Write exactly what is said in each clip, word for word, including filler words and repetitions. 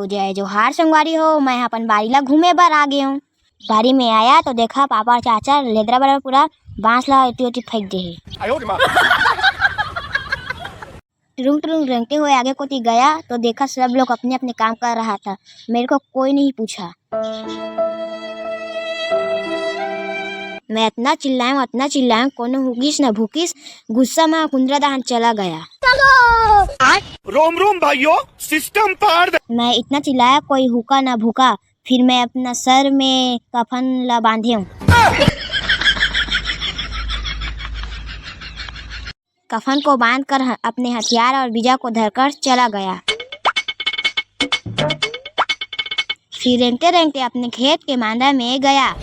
तो जय जोहार संगवारी हो, मैं ह अपन बारी ला घूमे बर आ गे हूँ। बारी में आया तो देखा पापड़ चाचर लेदरा बड़ा पूरा बांस ला एती ओती फेंक दे हे। टुरुंग टुरुंग रेंगते हुए आगे कोती गया तो देखा सब लोग अपने अपने काम कर रहा था। मेरे को कोई नहीं पूछा। मैं इतना चिल्लाया, इतना चिल्लाया, कोनो हुकिस ना भूकिस, गुस्सा में कुंदरा दहन चला गया। रोम रोम भाइयों, सिस्टम पार। मैं इतना चिल्लाया, कोई हुका ना भूका। फिर मैं अपना सर में कफन ला बांधे हूँ। कफन को बांधकर ह-, अपने हथियार और बीजा को धरकर चला गया। फिर रेंगते रेंगते अपने खेत के मांदा में गया।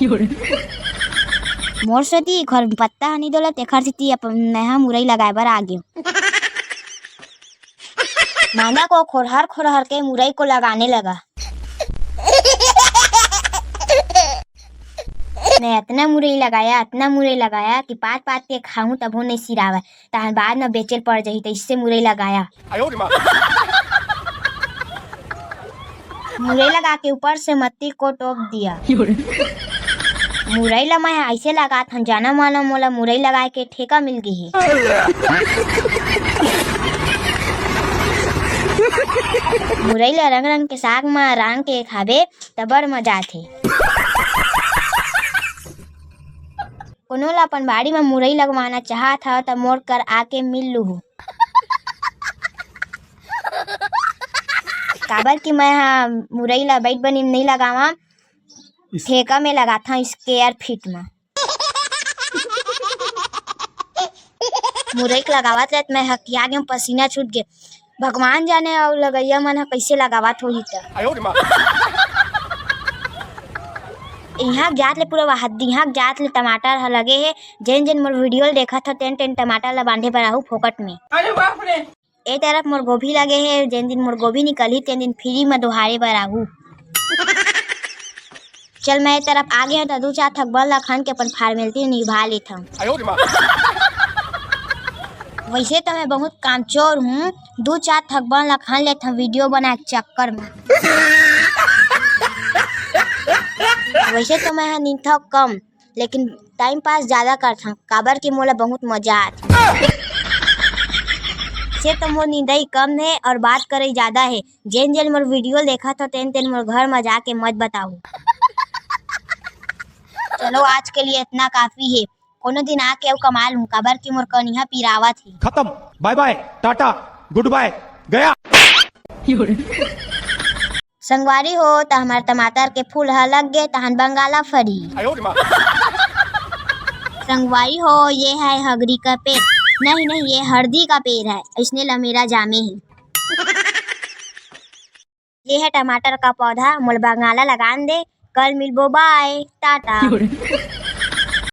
मोर सेती घर पत्ता ह नी डोलत, तेखर सेती अपन मैं ह मुरई लगाए बर आ गेंव। मांदा को खोरहर खोरहर के मुरई को लगाने लगा। मैं अतना मुरई लगाया, अतना मुरई लगाया कि पात पात के खाहूं तभो नहीं सिरावय, तहन बाद में बेचेल पड़ जही, त इससे मुरई लगाया। मुरई लगा के ऊपर से मत्ती को टोक दिया। मुरई ला मैं ऐसे लगात हन, जाना माना मोला मुरई लगाए के ठेका मिल गे हे। मुरई ला रंग रंग के साग मा रांध के खाबे त बड़ मजा आथे। कोनो ला अपन बाड़ी मा मुरई लगवाना चाहत हव त मोर कर आके मिल लूहू। काबर कि मैं हा मुरई ला बइठ बनी नइ लगावा, ठेका में लगाथव square feet मा। मुरई के लगावत रहत मैं हकिया गेंव, पसीना छूट गे। भगवान जाने अउ लगइया मन ह कइसे लगावत होही त। इहाँ के जात ले पूरा वहाद, इहाँ के जात ले टमाटर ह लगे हे। जेन जेन मोर video ल देखत हो तेन तेन टमाटर ला बांधे बर आहू फोकट में। अरे बाप रे। ए तरफ मोर गोभी लगे हे, जेन दिन मोर गोभी निकलही तेन दिन free म डोहारे बर आहू। चल मैं ए तरफ आ गे हंव त दू चार ठक बन ला खन के अपन formality निभा लेथंव। वइसे तो मैं बहुत कामचोर हूँ, दू चार ठक बन ला खन लेथंव video बनाए के चक्कर में। वइसे तो मैं ह नींदथंव कम, लेकिन time pass जादा करथंव, काबर कि मोला बहुत मजा आथे। से तो मोर निंदई कम हे अउ बात करई जादा हे। जेन जेन मोर video ल देखत हो तेन तेन मोर घर म जाके मत बताहू। चलो आज के लिए इतना काफी हे, कोनो दिन आके अउ कमा लूं, काबर कि मोर कनिहा पिरावत हे। खत्म, bye bye, Tata, good bye, गया। संगवारी हो, त हमर टमाटर के फूल ह लग गे, तहन बंगाला फरी। संगवारी हो, ये है हगरी का पेड़, नहीं नहीं, ये हरदी का पेड़ है, इसने लमेरा जामे है। ये है टमाटर का पौधा, मोल बंगाला लगान दे, कल मिलबो, bye, टाटा।